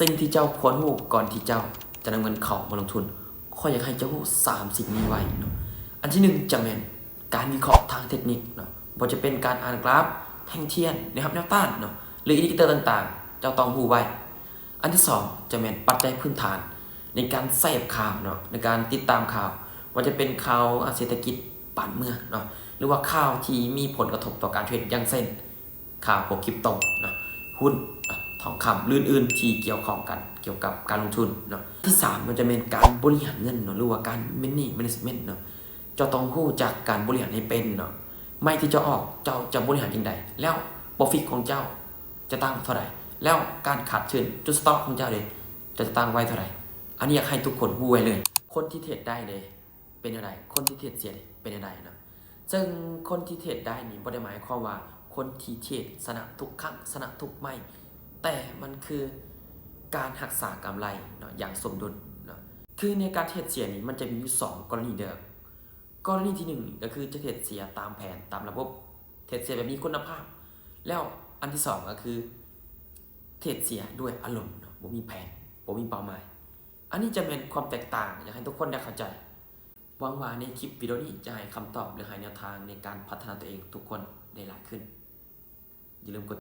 ສິ່ງທີ່ເຈົ້າຄວນຮູ້ກ່ອນທີ່ເຈົ້າຈະນຳເງິນເຂົ້າມາລົງທຶນ, ຂ້ອຍຢາກໃຫ້ເຈົ້າຮູ້ສາມສິ່ງນີ້ໄວ້ເນາະ. ອັນທີໜຶ່ງຈະແມ່ນການວິເຄາະທາງເທັກນິກເນາະ, ບໍ່ວ່າຈະເປັນການອ່ານກຣາຟ, ແທ່ງທຽນ, ແນວຮັບແນວຕ້ານເນາະ ຫຼື ອິນດິເຄເຕີຕ່າງໆ ເຈົ້າຕ້ອງຮູ້ໄວ້. ອັນທີສອງຈະແມ່ນປັດໄຈພື້ນຖານໃນການເສບຂ່າວເນາະ, ໃນການຕິດຕາມຂ່າວ, ວ່າຈະເປັນຂ່າວເສດຖະກິດບ້ານເມືອງເນາະ ຫຼືວ່າຂ່າວທີ່ມີຜົນກະທົບຕໍ່ການເທຣດ ຢ່າງເຊັ່ນ ຂ່າວພວກຄຣິບໂຕເນາະ, ຫຸ້ນເນາະ, ທອງຄຳ ຫຼື ອື່ນໆ ທີ່ກ່ຽວຂ້ອງກັນກ່ຽວກັບການລົງທຶນເນາະ. ທີສາມມັນຈະແມ່ນການບໍລິຫານເງິນເນາະ ຫຼືວ່າການ money management ເນາະ. ເຈົ້າຕ້ອງຮູ້ຈັກການບໍລິຫານໃຫ້ເປັນເນາະ. ໄມ້ທີ່ເຈົ້າອອກ ເຈົ້າຈະບໍລິຫານຈັ່ງໃດ? ແລ້ວ profit ຂອງເຈົ້າຈະຕັ້ງເທົ່າໃດ? ແລ້ວການຂາດທຶນ ຈຸດ stop ຂອງເຈົ້າເດ ເຈົ້າຈະຕັ້ງໄວ້ເທົ່າໃດ? ອັນນີ້ຢາກໃຫ້ທຸກຄົນຮູ້ໄວ້ເລີຍ. ຄົນທີ່ເທຣດໄດ້ເດ ເປັນແນວໃດ? ຄົນທີ່ເທຣດເສຍເດ ເປັນແນວໃດເນາະ? ເຊິ່ງຄົນທີ່ເທຣດໄດ້ນີ້ບໍ່ໄດ້ໝາຍຄວາມວ່າຄົນທີ່ເທຣດຊະນະທຸກຄັ້ງ, ຊະນະທຸກໄມ້, ແຕ່ມັນຄືການຮັກສາກຳໄລເນາະ ຢ່າງສົມດຸນເນາະ. ຄືໃນການເທຣດເສຍນີ້ ມັນຈະມີຢູ່ສອງກໍລະນີເດີ. ກໍລະນີທີໜຶ່ງກໍຄືຈະເທຣດເສຍຕາມແຜນ, ຕາມລະບົບ, ເທຣດເສຍແບບມີຄຸນນະພາບ. ແລ້ວອັນທີສອງກໍຄືເທຣດເສຍດ້ວຍອາລົມເນາະ, ບໍ່ມີແຜນ, ບໍ່ມີເປົ້າໝາຍ. ອັນນີ້ຈະແມ່ນຄວາມແຕກຕ່າງ, ຢາກໃຫ້ທຸກຄົນໄດ້ເຂົ້າໃຈ. ຫວັງວ່າໃນຄລິບວິດີໂອນີ້ຈະໃຫ້ຄຳຕອບ ຫຼື ໃຫ້ແນວທາງໃນການພັດທະນາຕົວເອງທຸກຄົນໄດ້ຫຼາຍຂຶ້ນ. ຢ່າລືມກົດ